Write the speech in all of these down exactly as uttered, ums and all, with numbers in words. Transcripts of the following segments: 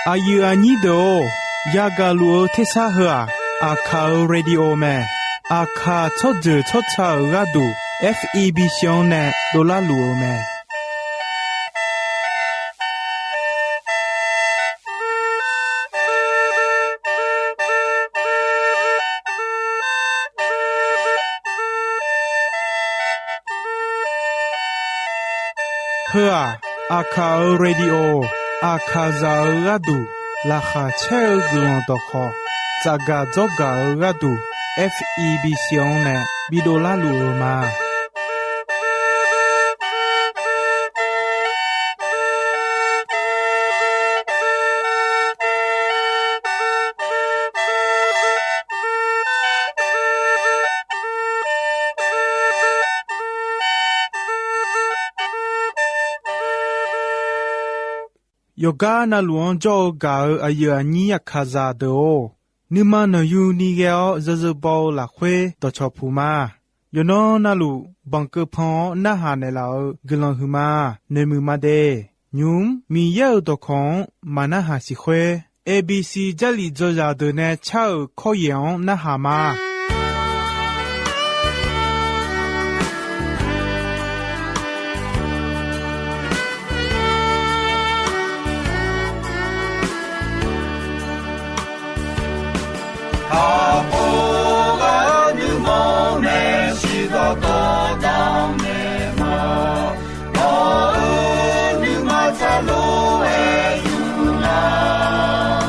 Aqyuif aqnyir deuq-or, yagaq luf-eu tersar heu-aq, Aqkaq-euq radio mae. Aqkaq tsawrjeuq tsawrca-euq gharduq, F E B C-anr nae dovlar luf-eu mae. Heu-aq, Aqkaq-euq radio, Aqkaqzaq-euq gharduq laqkhaq caer-eu guiqlanq dawqkhawq, tsafgaq dzawrgaq-eu gharduq, F E B C-anr nae bidovlar luf-eu ma. Yawqgar navluf-anr jawr-eu gaq-eu aqyuif aqnyir Aqkaqzaq deuq-or, nuima nanqyuni ghae-awr zarzeur baw-eu lafkhoer dawqcawq puq ma. Yawqnan navluf banqkeuv pan-awr narhaq naeqlaf-eu guiqlanq huiqma, noeqmuiq ma de. Nymq-mr Miqyaer-euq dawqkawq-anr maqnarhaq siq khoer, A B C Jarlif dzawzaq deuq nae car-euq kawryaeq-anr narhaq ma. Kakhof ghaq-eu nuima-anr maeqshi dawqtawv danqmaeq ma. Nawq-euq nuima tsaq lof-aer yur lar.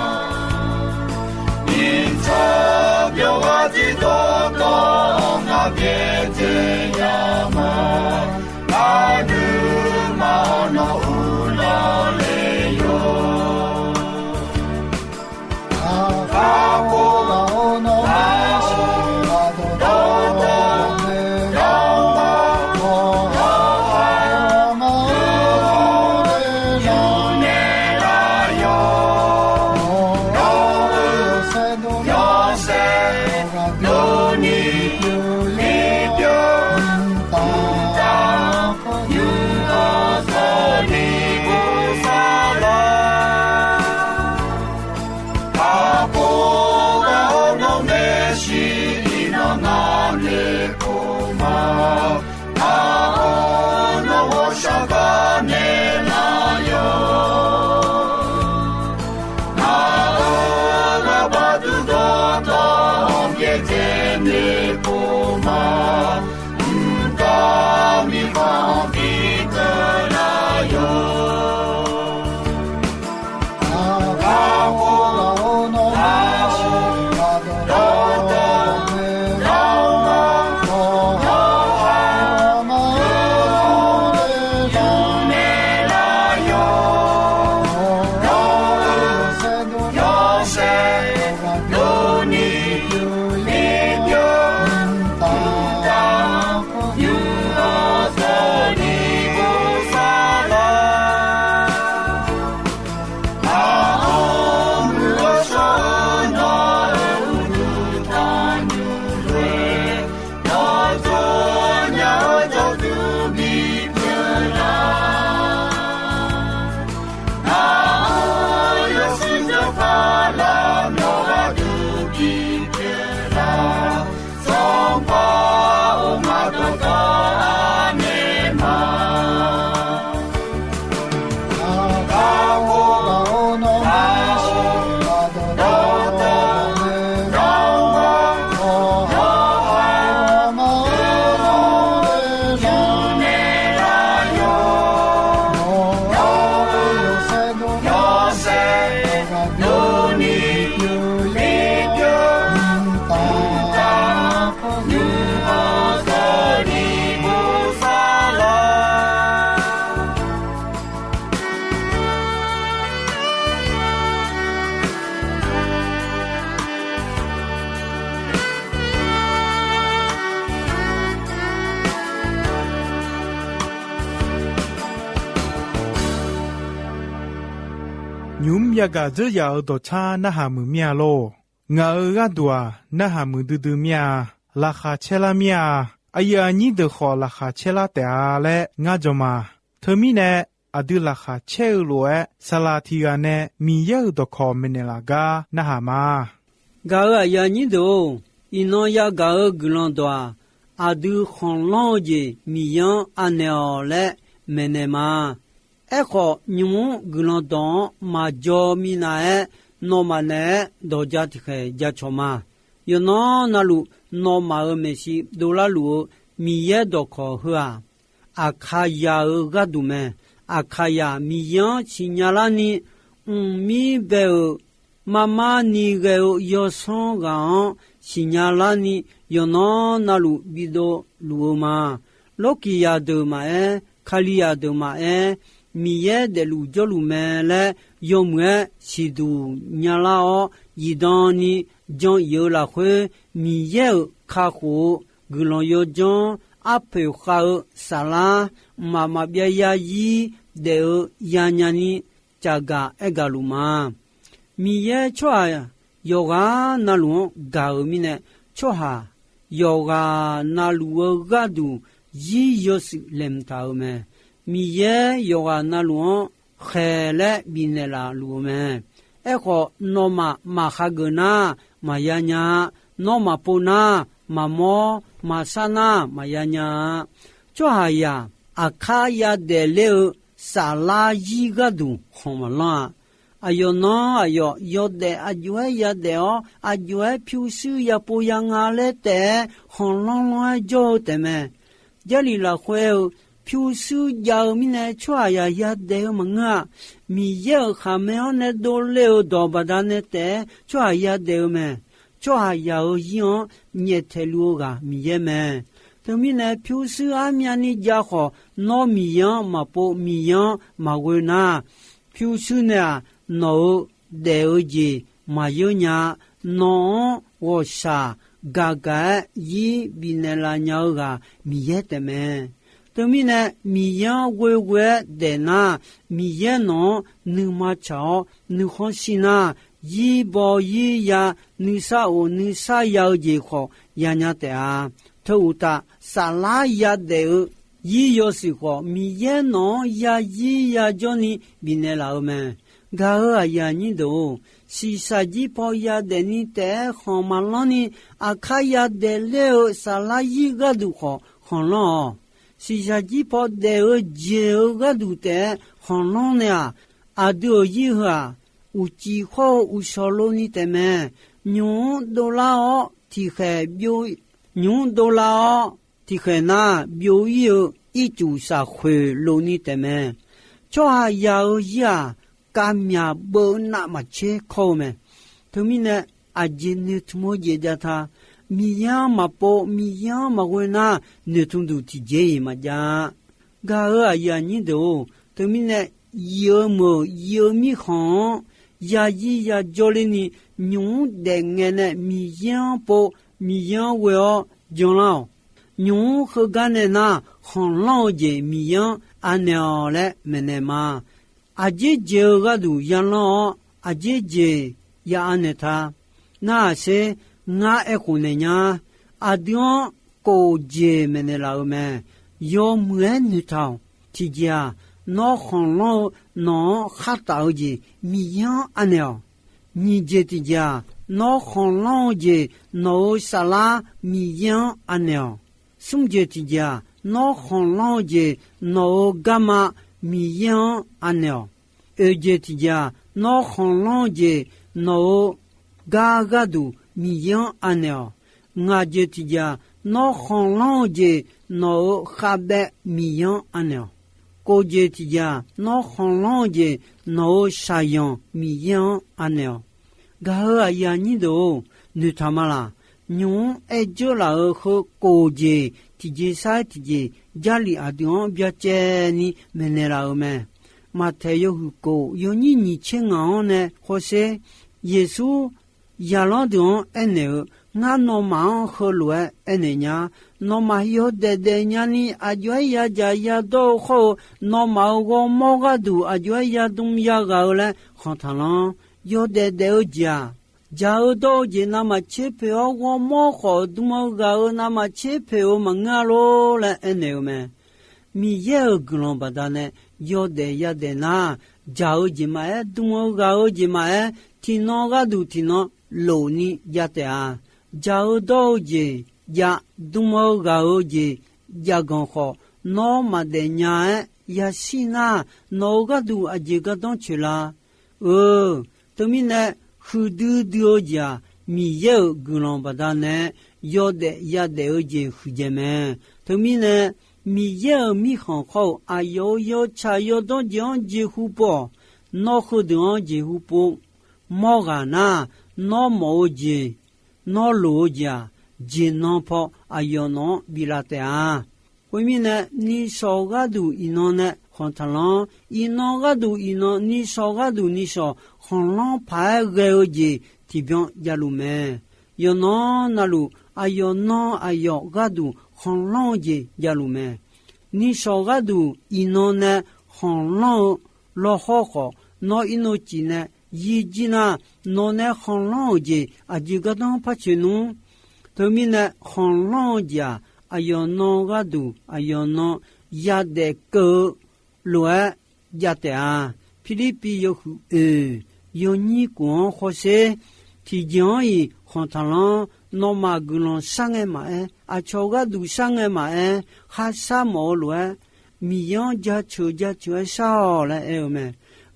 Mirtsaq byawq ghaq tiq dawqtawv-anr ngar byaerdzae nya ma. Aqduimaf-awr nawq-euq lawrle yawr. Kakhof ghaq-or nawr maeqshi dawqtawv danqmaeq ma. Yawqha-anr yur naeq lar yawq. Yawqha-euq yawshaef dovni pyeuf ler pyeuf, mqtav yur-awr zawqni bof sar lar. Kakhof ghaq-or nawr maeqshi iqnan ngar noeqkhof ma. Nar-awr nawr ghawqshaq gar naeq lar yawq. Nar-awr ghaq baq duq dawqtawv-anr byaerdzae noeqkhof ma. Mqtav miqkhaq-anr bi keuvlar yawq. Sanqpaq-or, ngaq dawqtawv anaeq ma. Nymq-mr yagaq dzeur yaf-euq dawqtsar narhaq muiq mir-a lor. Ngaq-euq gharduq-aq, narhaq muiqdui dui mir-a. Laqkhaq caerlar mir-a. Aqyuif aqnyir deuq khawf laqkhaq caerlar taef-a laer ngar jan ma. Teumirnae, aqdui laqkhaq caer-eu lof-aer, saqlaq tiq ghaq nae Miqyaer-euq dawqkawq maeqnaeq laf gar narhaq ma. Gaq-euq aqyuif aqnyir deuq-or, iqnan yagaq-eu guiqlanq dawq-aq, aqdui khanqlanr-eu jeq Miqyaer-anr anaeq-awq laer maeqnaeq ma. Aerkhawf, nymq-mr guiqlanq dawq-anr maqjaw minav-aer, nawmaf naeq-aer dawq ja tiqkhaeq ja cawq ma. Yawqnan navluf, nawmaf-euq maeqshi dovlar luf-eu Miqyaer dawqkawq heu-aq, Aqkaqzaq-euq gharduq mae. Aqkaqzaq Miqyaer-anr siqnya larni, mqmir bae-euq marmar ni ghae-eu yawsanr ghaq-anr siqnya larni, yawqnan navluf bidov luf-eu ma. Lawrkiqzaq deuq maqaer, Kalizaq deuq maqaer, Miqyaer daefluf jawrluf mae laer yawmuiq-aer siqduq nyalar-awr, zifdan ni jan-ir-eu lafkhoer, Miqyaer-euq kakhof-eu guiqlanq yawdzanr, arpoeq khav-eu saflar, mqmaq maqbyav zarzir daef-eu yanya ni caqgaq aergaq luf ma. Miqyaer tsawrhaq yawqghaq navluf-anr gaq-euq mirnae, tsawrhaq yawqghaq navluf-eu gharduq zir yawshuif laeqhmq taq-euq mae. Miqyaer yawqghaq navluf-anr khaeq laer bifnaeq laf luf-eu mae. Aerkhawf, nawmaf maqhageuf nar, maqya nya-a. Nawr maqpov nar, maqmawr maqsar nar, maqya nya-a. Tsawrhaqzaq aqkar yadaef ler-eu saflar zir gharduq khanq maqlanr-a. Aqyawf nanr aqyawf yawdaef aqjox-aer yadaef-awr, aqjox-aer pyurshuir yapov yanga laer taef-aer khanqlanr lanr-aer jawr-eu taefmae. Jarlif lafkhoer-eu, pyurshuir jav-eu mirnae tsawrhaqzaq yadaef-eu maqngeur-a. Miqyaer-euq khaqmae-anr nae dovler-eu dawq baqdanae taef-aer tsawrhaq yadaef-eu mae. Tsawrhaqzaq-euq zir-anr nyaeftaeq luf-eu ghaq Miqyaer mae. Teumirnae pyurshuir armyavni jav khawf, nawr Miqyaer-anr maqpov, Miqyaer-anr maqghoe nar, pyurshuir nae-aq, nawq-euq daef-eu jeq maqyeur nya-a. Nawq-anr ghawqshaq gaqgaq-aer zir bifnaeq laf nya-eu ghaq Miqyaer taefmae. Teumirnae Miqyaer-anr ghoeghoe-aer daef nar, Miqyaer nawq-anr nuima tsaq-awr nuikhanr shir nar, zir baw zir ya, nuisar of nuisar ya-eu jeq khawf yanya taef-a. Teu uqtaf, saflar yadaef-eu zir yawshuif khawf, Miqyaer nawq-anr yazir yajawr ni bifnaeq laf-eu mae. Gaq-euq aqyuif aqnyir deuq-or, shiqshaq jir paw yadaef ni taef-aer khanq maqlanr ni, aqkar yadaef ler-eu saflar zir gharduq khawf khanqlanr-awq. Shiqshaq jir paw daef-eu jeq-eu gharduq taef-aer khanqlanr nae-aq, aqdui-euq zir heu-aq, uqcif khawr-eu uqshawq lov ni taefmae. Nymq-mr dovlar-awr tiqkhaeq byov, nymq-mr dovlar-awr tiqkhaeq nar byov-ir-eu ircuf shaqkhoeq lov ni taefmae. Tsawrhaqzaq-euq zir-aq, kavmyaq beuv-eu navmaqtser kawr-eu mae. Teumirnae, aqjeq noeqtmq-eu jeq jav ta. Miqyaer-anr maqpov, Miqyaer-anr maqghoe nar, noeqtmq duq tiqjeq-iq maqjav-a. Gaq-euq aqyuif aqnyir deuq-or, teumirnae, yif-eu meuq yif-eu mirkhanq-anr yazir yajawr ler ni, nymq-mr daef ngae nae Miqyaer-anr pov, Miqyaer-anr ghoe-awr janlar-awq. Nymq-mr heugar nae nar, khanqlanr-eu jeq Miqyaer-anr anaeq-awq laer maeqnaeq ma. Aqjeq jeq-eu gharduq yalanr-awr, aqjeq jeq ya anaeq ta. Narhaq sher, ngar aerkhof naeq nya. Aqdui-anr kof jeq maeqnaeq laf-eu mae. Yawmuiq-aer noeqtaq-awq. Tiqjeq-aq, nawr khanqlanr-eu nawq-anr khartaf-eu jeq Miqyaer-anr anaeq-awq. Nyiq jeq tiqjeq-aq, nawr khanqlanr-eu jeq nawq-euq saflar Miqyaer-anr anaeq-awq. Smr jeq tiqjeq-aq, nawr khanqlanr-eu jeq nawq-euq garma Miqyaer-anr anaeq-awq. Oeq jeq tiqjeq-aq, nawr khanqlanr-eu jeq nawq-euq gar gharduq Miqyaer-anr anaeq-awq. Ngaq jeq tiqjeq-aq, nawr khanqlanr-eu jeq nawq-euq khavbaev Miqyaer-anr anaeq-awq. Kov jeq tiqjeq-aq, nawr khanqlanr-eu jeq nawq-euq shaqyanq Miqyaer-anr anaeq-awq. Gaq-euq aqyuif aqnyir deuq-or, noeqtaq ma laq. Nymq-mr aer dzeur laf-euq heu kof jeq tiqjeq sar-aer tiqjeq, Jarlif aqdui-anr byacaevni maeqnaeq laf-euq mae. Maqtaeq yawhuiq kof yawnyir nyiq tser ngaq-anr nae hawsher, Yeqsur zaqlanr deuq-anr aernaeq-eu, Ngar nawmaf-anr heulof-aer aernaeq nya. Nawmaf yawdaef daef nyani aqjox-aer yadzaq yadawr-eu khawr-eu, nawmaf-euq ghawrmawr gharduq aqjox-aer yadm yaghaq-eu laer khanq taqlanr. Yawdaef daef-eu jeq-aq, dzaq-eu dawr-eu jeq navmaqtser poeq-awr, ghawrmawr khawf dm-eu ghaq-euq navmaqtser poeq-eu maqngeur-a lor laer aernaeq-eu mae. Miqyaer-euq guiqlanq baqdanae yawdaef yadaef nar, dzaq-eu jeq maqaer, dm-eu ghaq-eu jeq maqaer, tiqnan gharduq tiqnan lofni jav taef-a. Dzaq-eu dawr-eu jeq jav, dm-eu ghaq-eu jeq jav ganq khawf, nawr maqdaef nya-aer yashir nar, nawq-euq gharduq aqjeq gardanr coeq la? Teumirnae, huiqdui dui-eu jeq-aq, Miqyaer-euq guiqlanq baqdanae yawdaef yadaef-eu jeq huiqdzaeq mae. Teumirnae, Miqyaer-euq mirkhanq khawr-eu aqyawf-euq yawtsaq yawdawr jeq-anr jeqhu pov-awq. Nawr heudeuq-anr jeqhu pov mawr ghaq nar, nawr mawf-eu jeq, nawr loq-eu jeq-aq, jeqnan paw aqyawf nawq-anr biflaf taef-a. Khoermirnae, nishawq gharduq iqnan nae khanq taqlanr, iqnan gharduq iqnan, nishawq gharduq nishawq khanqlanr paq-aer ghae-eu jeq tiqbyan javluf mae. Yawqnan navluf, aqyawf nan aqyawf gharduq khanqlanr-eu jeq javluf mae. Nishawq gharduq iqnan nae khanqlanr-eu lawrhawr khawf, nawr irnov cif nae yir jir nar, nawq nae khanqlanr-euq jeq aqjeq gardanr par coeq nmr. Teumirnae, khanqlanr-eu jeq-aq, aqyawf nan gharduq aqyawf nan yadaef keuv-eu lof-aer jav taef-a. Pirlirpiv yawhuiq oeq yawnyir kof-anr hawsher. Tiqjeq-anr-iq khanq taqlanr, nawmaf guiqlanq shar ngae maqaer, aqcawq gharduq shar ngae maqaer, kharshar mawf-eu lof-aer, Miqyaer-anr jaceuq jaceuq-aer shar-awq laer aer-eu mae.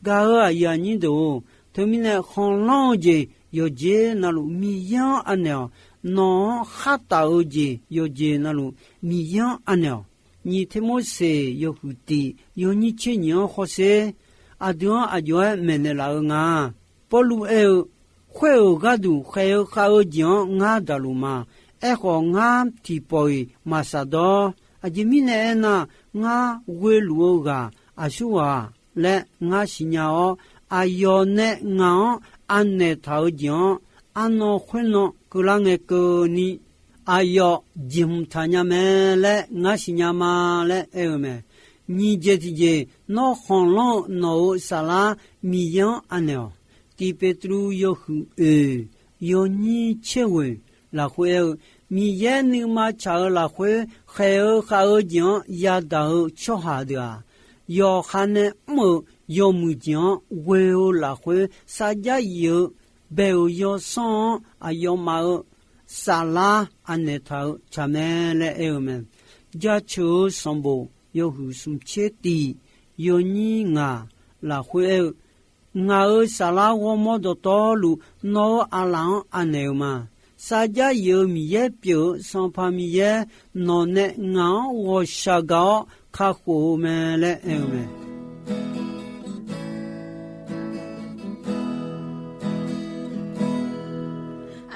Gaq-euq aqyuif aqnyir deuq-or, teumirnae khanqlanr-eu jeq yawqjeq navluf Miqyaer-anr anaeq-awq. Nawq-anr khartaf-eu jeq yawqjeq navluf Miqyaer-anr anaeq-awq. Nyiq Termorseq yawhuiq tiq yawnyir tser nyiq-anr hawsher. Aqdui-anr aqjox-aer maeqnaeq laf-eu nga. Pawrluv aer-eu, Khoer-euq gharduq khaeq-eu khav-eu jeq-anr ngar daqluf ma. Aerkhawf, ngar tiqpawf-iq maq shafdawr. Aqjeq mirnae aernar, ngar ghoeluf-eu ghaq aqsurghaq laer ngar siqnya-awr, aqyawf nae ngaq-anr anaeq taq-eu jeq-anr arnan khoernan keuvlar ngae keuvni, aqyawf jeqhmq taq nya mae laer ngar siqnya ma laer aer-eu mae. Nyiq jeq tiqjeq, nawr khanqlanr-eu nawq-euq saflar Miqyaer-anr anaeq-awq. Tiq Peqtruv yawhuiq oeq yawnyir tser ghoeq lafkhoer aer-eu, Miqyaer nuima tsaq-eu lafkhoer khaeq-eu khav-eu jeq-anr yadaq-eu tsawrhaq deuq-aq, yawqha nae mr-euq yawmuiq jeq-anr ghoe-eu lafkhoer sarjax yif-eu bae-euq yawsanr-anr aqyawfmaf-euq saflar anaeq taq-eu tsaq mae laer aer-eu mae. Jaceuq-eu sanqbof yawhuiq smq tser tiq yawnyir ngaq lafkhoer aer-eu, Ngaq-euq saflar ghawrmawr dawqtawvluf nawq-euq aqlaf-anr anaeq-eu ma. Sarjax yif-eu Miqyaer pyeuf-eu Sanqpaq Miqyaer, nawq nae ngaq-anr ghawqshaq gaq-awr kakhof-eu mae laer aer-eu mae.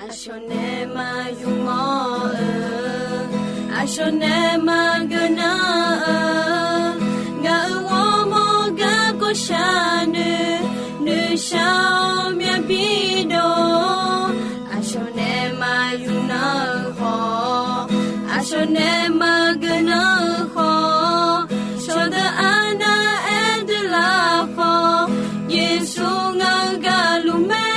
Aqcawq nae maqyuf mawr-eu, aqcawq nae maqgeuf nan-eu, ngaq-euq ghawrmawr garkawv shaq noeq, noeqshaq-awr myavbi dov. Aqcawq nae maqyuf nan-eu khawf, aqcawq nae maqgeuf nan-eu khawf, cawqdeuq arnav aer dui lafkhawf, Yeqsur ngaq-euq gaqluf mae.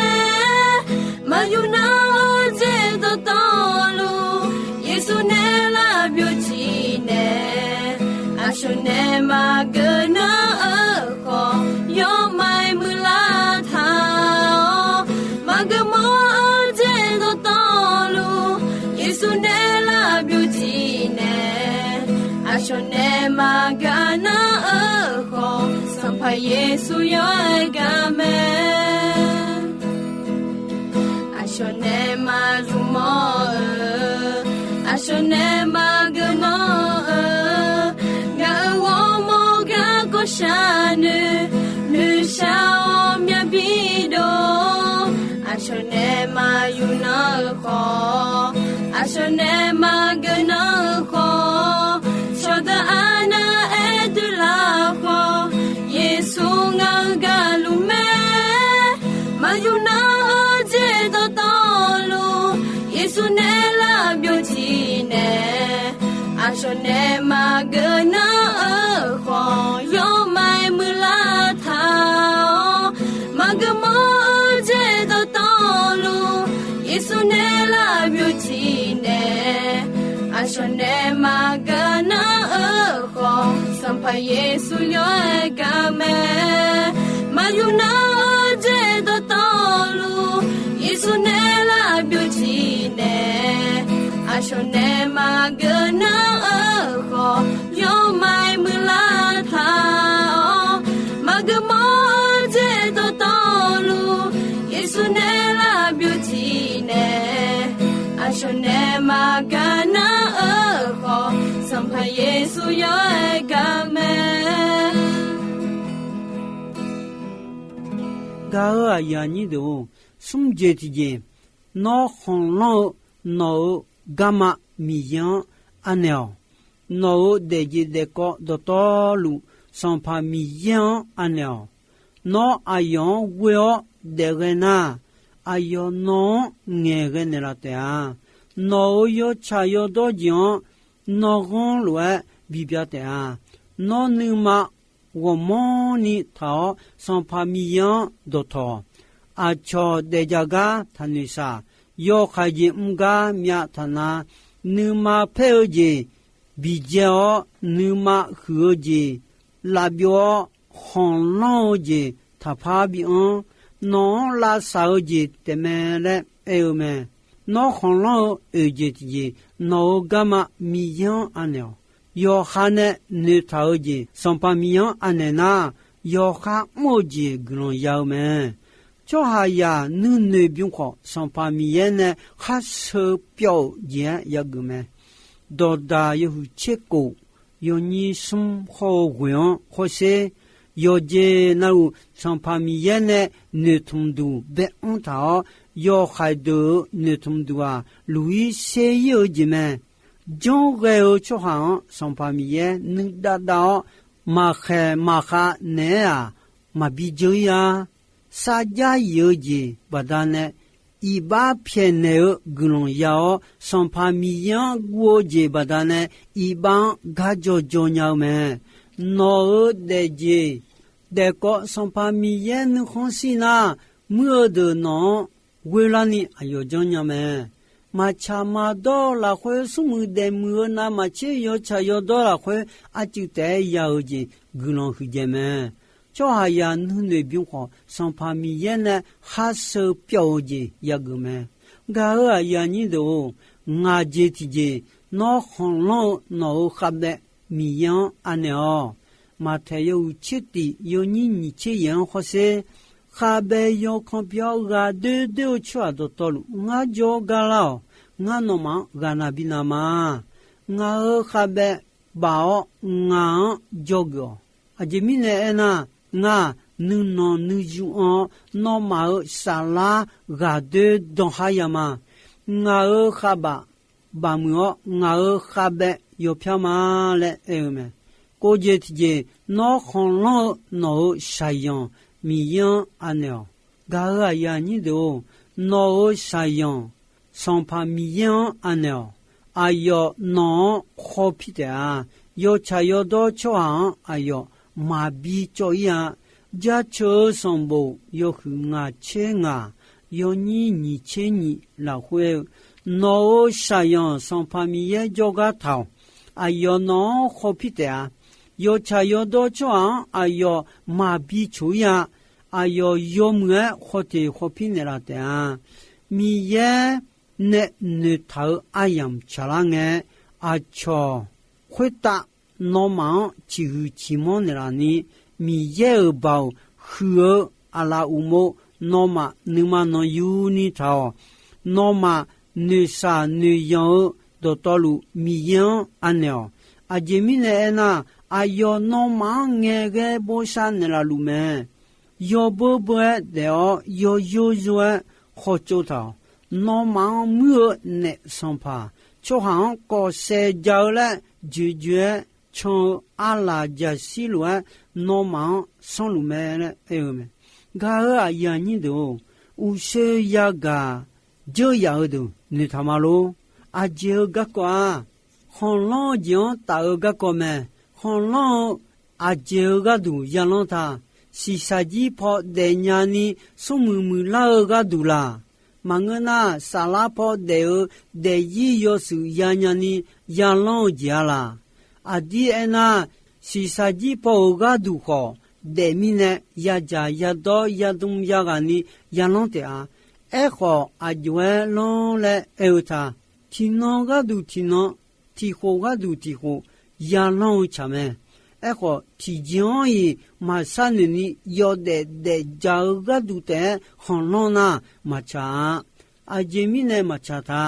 Maqyuf nan-eu jeq dawqtawvluf, Yeqsur nae lavbyov tiqnaeq. Aqcawq nae maqgeuf nan-eu khawf, yawmaf-iq muiqlar taq-awr, maqgeuf mawr-eu jeq dawqtawvluf, Yeqsur nae lavbyov tiqnaeq. Aqcawq nae maqgaq nan-eu khawf, Sanqpaq Yeqsur yawr-aer gaq mae. Aqcawq nae maqyuf mawr-eu, aqcawq nae maqgeuf nan-eu, ngaq-euq ghawrmawr garkawv shaq noeq, noeqshaq-awr myavbi dov. Aqcawq nae maqyuf nan-eu khawf, aqcawq nae maqgeuf nan-eu khawf, cawqdeuq arnav aer dui lafkhawf, Yeqsur ngaq-euq gaqluf mae. Maqyuf nan-eu jeq dawqtawvluf, Yeqsur nae lavbyov tiqnaeq. Aqcawq nae maqgeuf nan-eu khawf, yawmaf-iq muiqlar taq-awr, maqgeuf mawr-eu jeq dawqtawvluf, Yeqsur nae lavbyov tiqnaeq. Aqcawq nae maqgaq nan-eu khawf, Sanqpaq Yeqsur yawr-aer gar mae. Maqyuf nar-eu jeq dawqtawvluf, Yeqsur nae lavbyov tiqnaeq, aqcawq nae maqgeuf nar-eu khawf, yawmaf-aer muiqlar taq-awr. Maqgeuf mawr-eu jeq dawqtawvluf, Yeqsur nae lavbyov tiqnaeq, aqcawq nae maqgaq nar-eu khawf, Sanqpaq Yeqsur yawr-aer gar mae. Gaq-eu aqyuif aqnyir deuq-or, smr jeq tiqjeq, nawr khanqlanr-eu nawq-euq garma Miqyaer-anr anaeq-awq. Nawq-euq daefjeq daefkawv dawqtawvluf, Sanqpaq Miqyaer-anr anaeq-awq. Nawr aqyawf-anr ghoe-awr daefghae nar, aqyawf nawq-anr ngaeqghae naeqlaf taef-a. Nawq-euq yawtsaq yawdawr jeq-anr nawr ghanr lof-aer bibya taef-a. Nawr nuima ghawqmanrni taq-awr, Sanqpaq Miqyaer-anr dawqtawq. Aqcawq daefjaq gar taqnoeq shaq. Yawkhaeq jeq mr gar myav taqna. Nuima paer-eu jeq biqdzae-awr, nuima huiq-eu jeq lavbyov-awr, khanqlanr-eu jeq taqpar bianr. Nawq-anr lavsaq-eu jeq taefmae laer aer-eu mae. Nawr khanqlanr-eu oeq jeq tiqjeq, nawq-euq garma Miqyaer-anr anaeq-awq. Yawqha nae noeqtaq-eu jeq Sanqpaq Miqyaer-anr anaeq nar, yawqha mr-eu jeq guiqlanq ya-eu mae. Tsawrhaqzaq nuinoeq bym khawf, Sanqpaq Miqyaer nae khar sheu pyawv-euq jeq-aer yageuf mae. Dawqdaq yawhuiq tserkof, yawnyir smr hawr-eu ghoeq-anr hawsher. Yawqjeq navluf Sanqpaq Miqyaer nae noeqtmq duq bae-anr taq-awr, yawkhaeq deuq-euq noeqtmq duq-aq, luq-ir ser-ir-eu jeq mae. Janr ghae-eu tsawrhaq-anr Sanqpaq Miqyaer nuidav dav-awr, maqkhaeq maqkhav naeq-aer-aq, maqbi dzeur-ir-a. Sarjax yif-eu jeq baqdanae iqbax pyaeqnaeq-eu guiqlanq ya-awr, Sanqpaq Miqyaer-anr guv-eu jeq baqdanae iqbax-anr gar jawrjaw nya-eu mae. Nawq-euq daefjeq daefkawv Sanqpaq Miqyaer nuikhanr shir nar, muir-eu deuq nawq-anr ghoerlarni aqyawf janrnya mae. Maqtsaq maqdawr-eu lafkhoer, smrmuiq daefmuiq-eu navmaqtser yawtsaq yawdawr lafkhoer, arcuiv taef-aer ya-eu jeq guiqlanq huiqdzaeq mae. Tsawrhaqzaq nuinoeq bym khawf, Sanqpaq Miqyaer nae khar sheu pyawv-eu jeq yageuf mae. Gaq-eu aqyuif aqnyir deuq-or, ngaq jeq tiqjeq, nawr khanqlanr-eu nawq-euq khavbaev Miqyaer-anr anaeq-awq. Maqtaeq yawhuiq tser tif yawnyir nyiq tser yaeq-anr hawsher. Khavbaev yawkan pyeuf-awr ghaqdoer doer-eu tsawrhaq dawqtawvluf, ngar jawr-awr gar lar-awq. Ngar nawmaf-anr ghaqnav binav ma. Ngaq-euq khavbaev baf-awr ngaq-anr dzawgeuf-awq. Aqjeq mirnae aernar, ngar nuinanq nuiyu anr-awr, nawmaf-euq saflar ghaqdoer danqhar ya ma. Ngaq-euq khavbaf baf muiq-awr, ngaq-euq khavbaev yawpyar ma laer aer-eu mae. Kov jeq tiqjeq, nawr khanqlanr-eu nawq-euq shaqzanq Miqyaer-anr anaeq-awq. Gaq-eu aqyuif aqnyir deuq-or, nawq-euq shaqzanq Sanqpaq Miqyaer-anr anaeq-awq. Aqyawf nawq-anr khawpir taef-a. Yawtsaq yawdawr tsawrhaq-anr aqyawf maqbi cawv-ir-a. Jaceuq-eu sanqbof yawhuiq ngaq tser ngaq, yawnyir nyiq tser nyiq lafkhoer-eu, nawq-euq shaqzanq Sanqpaq Miqyaer jawrgar taq-awq. Aqyawf nawq-anr khawpir taef-a. Yawtsaq yawdawr tsawrhaq-anr aqyawf maqbi coq-ir-a. Aqyawf yawmuiq-aer khawf teq khawpir naeqlaf taef-a. Miqyaer nae noeqtaq-eu aryamq tsaqlar ngae, aqcawq khoertav nawmaf-anr ciqhuiq ciqmanr naeqlaf ni, Miqyaer-euq baoq huiq-eu aqlaf uqmov nawmaf nuima nanqyuni taq-awq. Nawmaf noeqshaq noeqyanq-eu dawqtawvluf Miqyaer-anr anaeq-awq. Aqjeq mirnae aernar, aqyawf nawmaf-anr ngaeqghae bosav naeqlaf luf mae. Yawbeur beur-aer daef-awr, yawyor yor-aer khawtsov taq-awq. Nawmaf-anr muir-eu naef sanqpaq, tsawrhaq-anr kawvsaev ja-eu laer joeqjoeq-aer can-eu arlaq jaqshir lof-aer nawmaf-anr sanrluf mae laer aer-eu mae. Gaq-eu aqyuif aqnyir deuq-or, uqshoe yagaq dzeur yaf-eu deuq noeqtaq ma lor. Aqjeq-eu garkawv-aq, khanqlanr-eu jeq-anr taf-eu garkawv mae. Khanqlanr-eu aqjeq-eu gharduq yalanr ta. Shiqshaq jir paw daefnya ni, smrmuiq muiqlar-eu gharduq laq? Maqngeur nar, saflar paw daef-eu daefzir yawshuif yanya ni yalanr-eu jeq-a laq? Aqdir aernar, shiqshaq jir paw-euq gharduq khawf daef mirnae, yadzaq yadawr yadm yaghaq ni yalanr taef-a. Aerkhawf, aqjox-aer lanr laer aer-eu ta. Tiqnan gharduq tiqnan, tiqkhof gharduq tiqkhof, yalanr-eu tsaq mae. Aerkhawf, tiqjeq-anr-iq maqshar noeq ni yawdaef daef dzaq-eu gharduq taef-aer khanqlanr nar maqtsaq-a. Aqjeq mirnae maqtsaq ta.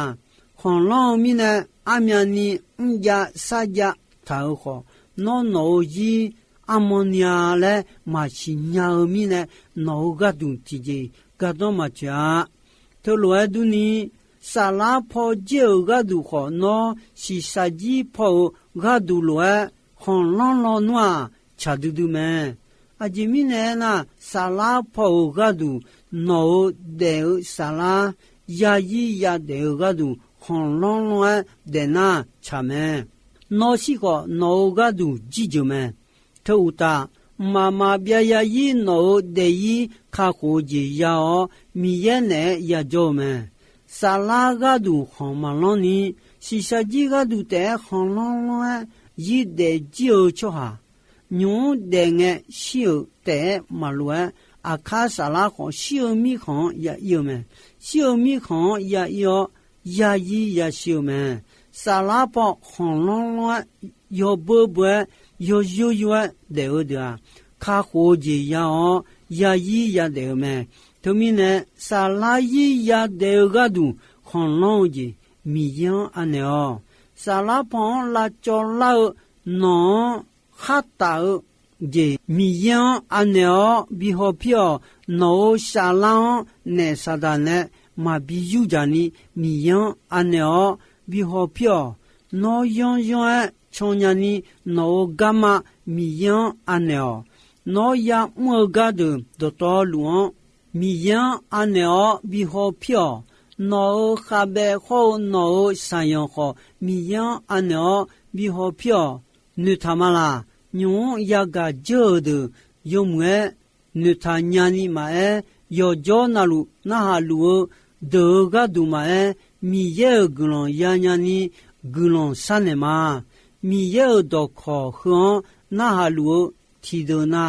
Khanqlanr-eu mirnae, armyavni mrjav sarjav taq-euq khawf, nawr nawq-euq zir armawr nya laer maqsiq nya-eu mirnae, nawq-euq gharduq tiqjeq gardanr maqtsoeq-a. Teulof-aer durni, saflar paw jir-euq gharduq khawf, nawr shiqshaq jir paw-euq gharduq lof-aer khanqlanr lawnmr-aq, tsaq duidui mae. Aqjeq mirnae aernar, saflar paw-euq gharduq, nawq-euq daef-eu saflar yazir yadaef-eu gharduq khanqlanr lawnmr-aer daef nar tsaq mae. Nawr shir khawf, nawq-euq gharduq jirjeuq mae. Teu uqtaf, mqmaq maqbyav yazir nawq-euq daefzir kakhof-eu jeq ya-awr, Miqyaer naeq-aer yajawr-eu mae. Saflar gharduq khanq maqlanr ni, shiqshaq jir gharduq taef-aer khanqlanr lawnmr-aer zir daef jir-eu tsawrhaq, nymq-mr daef ngae shir-euq taef-aer maqlof-aer, aqkar saflar khawf shir-eu mirkhanq-anr ya ir-eu mae. Shir-eu mirkhanq-anr ya ir-awr, yazir yashir-eu mae. Saflar paw khanqlanr lawnmr-aer, yawbeur beu-aer, yawzeur yur-aer daef-eu deuq-aq, kakhof-eu jeq ya-awr yazir yadaef-eu mae. Teumirnae, saflar zir yadaef-eu gharduq khanqlanr-eu jeq Miqyaer-anr anaeq-awq. Saflar paw-anr lavcawv lar-eu nawq-anr khartaf-eu jeq Miqyaer-anr anaeq-awr bi hawpir-awq. Nawq-euq saflar-anr naef Saqdaq nae maqbi yurdzaq ni, Miqyaer-anr anaeq-awr bi hawpir-awq. Nawr yanryanr-aer cannya ni, nawq-euq garma Miqyaer-anr anaeq-awq. Nawr ya'mr-eu gardeuq dawqtawvluf-anr Miqyaer-anr anaeq-awr bi hawpir-awq. Nawq-euq khavbaev hawr-eu nawq-euq saqyanq khawf, Miqyaer-anr anaeq-awr bi hawpir-awq. Noeqtaq ma laq? Nymq-mr yagaq dzeur-euq deuq yawmuiq-aer noeqtaq nyani maqaer, yawqjawr navluf narhaq luf-eu deuq-euq gharduq maqaer, Miqyaer-euq guiqlanq yanya ni guiqlanq sharnaeq ma. Miqyaer-euq dawqkawq heu-anr narhaq luf-eu tiqdeuq na,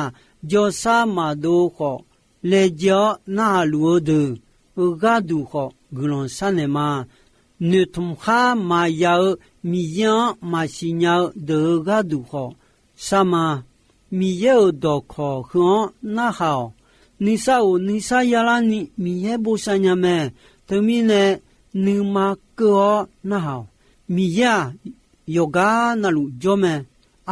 jawrshar maqdov khawf, laejae-awr narhaq luf-eu deuq-euq gharduq khawf guiqlanq sharnaeq ma. Noeqtmq khar maqya-eu Miqyaer-anr maqsiq nya-eu deuq-euq gharduq khawf shar ma. Miqyaer-euq dawqkawq heu-anr narhaq-awq. Nuisar of nuisar yalar ni Miqyaer bosav nya mae. Teumirnae nuima keuv-awr narhaq-awq. Miqyaer-aq, yawqgar navluf jawr mae.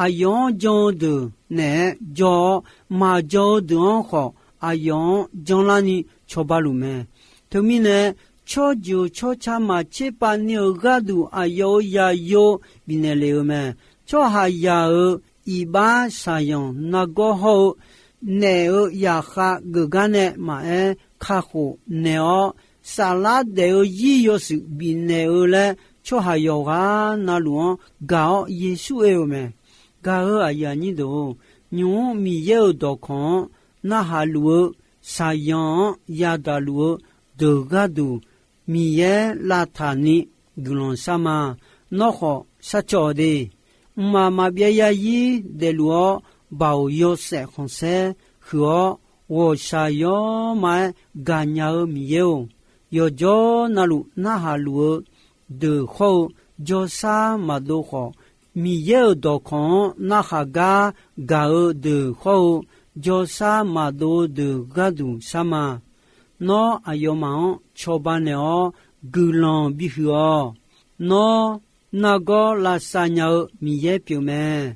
Aqyawf-anr jan-eu deuq naeq-aer jawr-awr, maqjan-eu deuq-anr khawf aqyawf-anr janrlar ni cawba luf mae. Teumirnae, tsawrjeuq tsawrca maqtser pav ni-euq gharduq aqyawf-euq zaqyo bifnaeq lef-eu mae. Tsawrhaqzaq-euq iqbax shaqzanq nargawr hawr-eu naef-euq zaqkhav geufgar nae maqaer, kakhof naeq-awr, saflar daef-eu zir yawshuif bifnaeq-eu laer, tsawrhaq yawqghaq navluf-anr gaq-awr Yeqsur oe-euq mae. Gaq-euq aqyuif aqnyir deuq-or, nymq-mr Miqyaer-euq dawqkawq-anr narhaq luf-eu, shaqzanq-anr yadaq luf-eu deuq gharduq, Miqyaer lavtaq ni guiqlanq shar ma. Nawr khawf sharcaw-awq de. Mqmaq maqbyav yazir daefluf-awr, baoq yawshaef khanqsaer huiq-awr, ghawqshaq yawrma-aer gaqnya-eu Miqyaer-or, yawqjawr navluf narhaq luf-eu deuq hawr-eu jawrshar maqdov khawf, Miqyaer-euq dawqkawq-anr narhaq gar gaq-eu deuq hawr-eu jawrshar maqdov-eu deuq gharduq shar ma. Nawr aqyawfmaf-anr cawba naeq-awr guiqlanq bihuiq-awq. Nawr nargawr lavsav nya-eu Miqyaer pyeuf mae.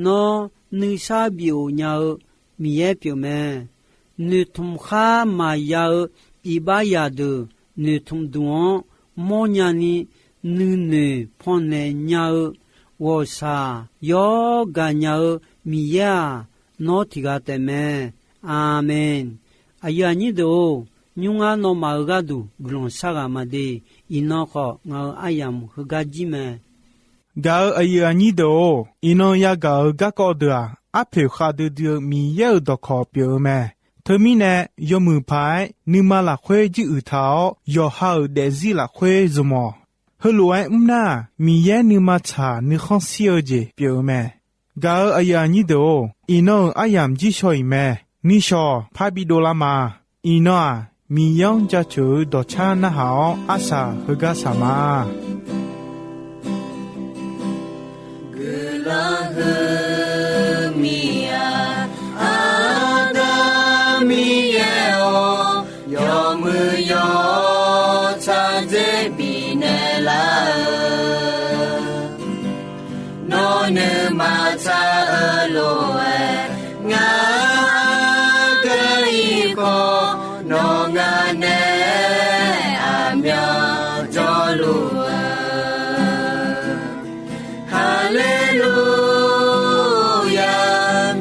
Nawr nuisar bighof nya-eu Miqyaer pyeuf mae. Noeqtmq khar maqya-eu iqbax zaqdeuq noeqtmq duq-anr mawrnya ni nuinoeq pawnaeq nya-eu ghawqshaq yawr gaqnya-eu Miqyaer-aq, nawr tiqghaq taef mae. Aqmeq. Aqyuif aqnyir deuq-or, nymr ngar nawmaf-euq gharduq guiqlanq shar ghaq ma de. Iqnan khawf ngaq-euq aryamq heugar jir mae. Gaq-euq aqyuif aqnyir deuq-or, iqnan yagaq-euq garkawv deuq-aq, arpoeq khavdui dui-eu Miqyaer-euq dawqkawq pyeuf-eu mae. Teumirnae, yawmuiq paq-aer nuima lafkhoer jiruiq taq-awr, yawqha-euq daefzir lafkhoer zmq-awq. Heulof-aer mr nar, Miqyaer nuima tsaq nuikhanr shir-eu jeq pyeuf-eu mae. Gaq-euq aqyuif aqnyir deuq-or, iqnan-euq aryamq jir shaw-iq mae. Nishawq par bi dovlar ma. Iqnan-aq, Miqyaer-anr jaceuq-eu dawqcar narhaq-awr arsaq heugar saq ma. Guiqlanq huiq miq-aq, Aqda Miqyaer-or, yawmuiq yawtsaq dzer bifnaeq lar-eu, nawr nuima tsaq-eu lof-aer, ngar aqgeu ir khawf, nawr ngar nae aqmyan jawrluf-eu. Haleluya,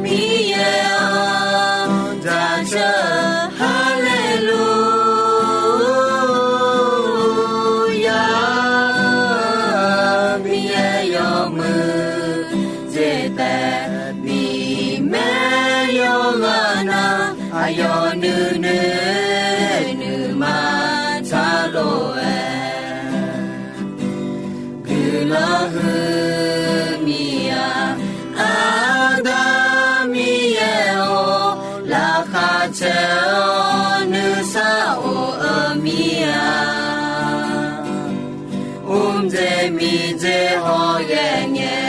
Miqyaer-anr jaceuq-eu. Haleluya, Miqyaer yawmuiq dzer taef bifmaeq yawqghaq na, aqyawf nuinoeq nuima tsaq lof-aer, guiqlanq huiq miq-aq, Aqda Miqyaer-or, laqkhaq caer-awr nuisar of-eu mir-a. Mqdzer miqdzer hawyaer ngae,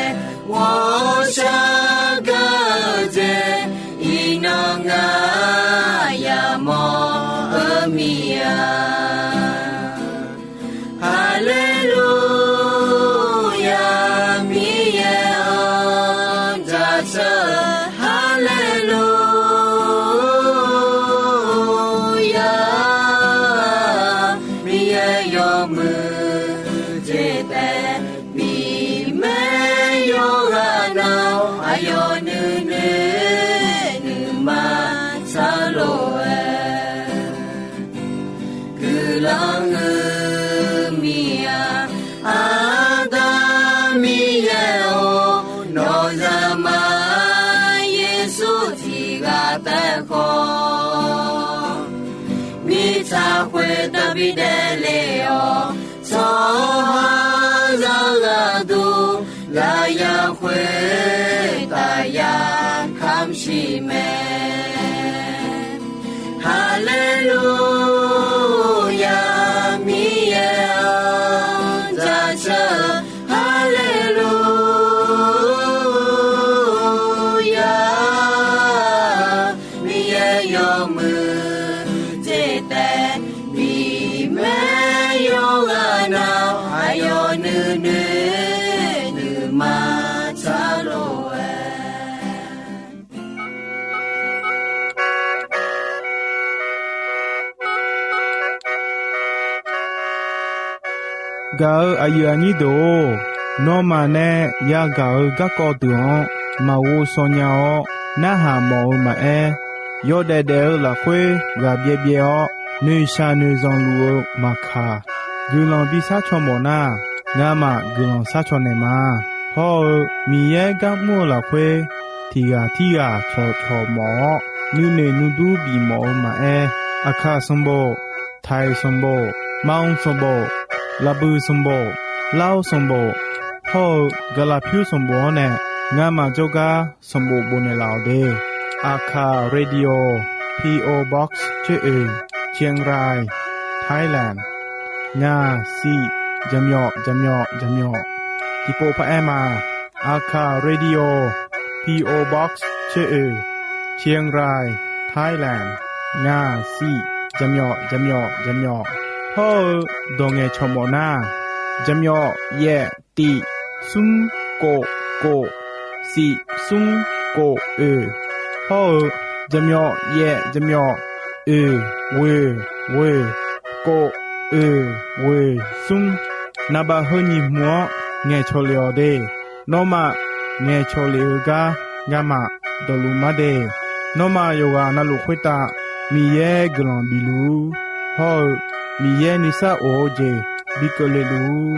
ghawqshaq gaq-eu jeq, iqnan ngar yamawr-eu mir-a. Haleluya, Miqyaer-anr jaceuq-eu. Haleluya, Miqyaer yawmuiq dzer taef bifmaeq yawqghaq na, aqyawf nuinoeq nuima tsaq lof-aer, guiqlanq huiq miq-aq, Aqda Miqyaer-or, nawq zaqmar Yeqsur tiq ghaq taef khawf, mirtsaq khoertav bidaef le-awr, tsawrhaqzaq gharduq lafyaq khoertav ya kamq shir mae. Haleluya, Miqyaer-anr jaceuq-eu. Haleluya, Miqyaer yawmuiq dzer taef bifmaeq yawqghaq na, aqyawf nuinoeq nuima tsaq lof-aer. Gaq-euq aqyuif aqnyir deuq-or, nawmaf nae yagaq-eu garkawv deuq-anr maqghov shaw nya-awr narhaq mawf-eu maqaer, yawdaef daef-eu lafkhoer ghaq byaev byaev-awr, noeqshaq noeqzanq luf-eu maqkaq, guiqlanq bi sharcaw mawf nar, ngamaf guiqlanq sharcaw naeq ma. Hawr-eu Miqyaer gar mr-eu lafkhoer, tiq ghaq tirghaq cawqcawq mawf-awr, nuinoeq nuidur bif mawf-eu maqaer, Aqkaq sanqbof, Taiq sanqbof, Manq sanqbof, Laqbuiq sanqbof, Lar-or sanqbof, hawr-eu Gaqlaqpyur sanqbof-anr nae ngamaf jawrgar sanqbof bofnaeq laf-awq de. Aqkaq Radio, P O Box tser oeq, Chiang Rai, Thailand. Ngaq siq jaqmyawf jaqmyawf jaqmyawf. Tiqpov paq-aer ma. Aqkaq Radio, P O Box tser oeq, Chiang Rai, Thailand. Ngaq siq jaqmyawf jaqmyawf jaqmyawf. Hawr-eu dawq ngaeqcawq mawf nar, jaqmyawf yaef tiq smr kof kof siq smr kof oeq. Hawr-eu jaqmyawf yaef jaqmyawf oeq ghoeq ghoeq kof oeq ghoeq smr. Naqbaf heu nyiq hmq-anr ngaeqcawq lef-awq de. Nawmaf ngaeqcawq lef-eu gar ngamaf dawqluf mar de. Nawmaf yawqghaq navluf khoertav Miqyaer guiqlanq bifluf-ur. Hawr-eu Miqyaer nuisar of-eu jeq bi keuvle luf-ur.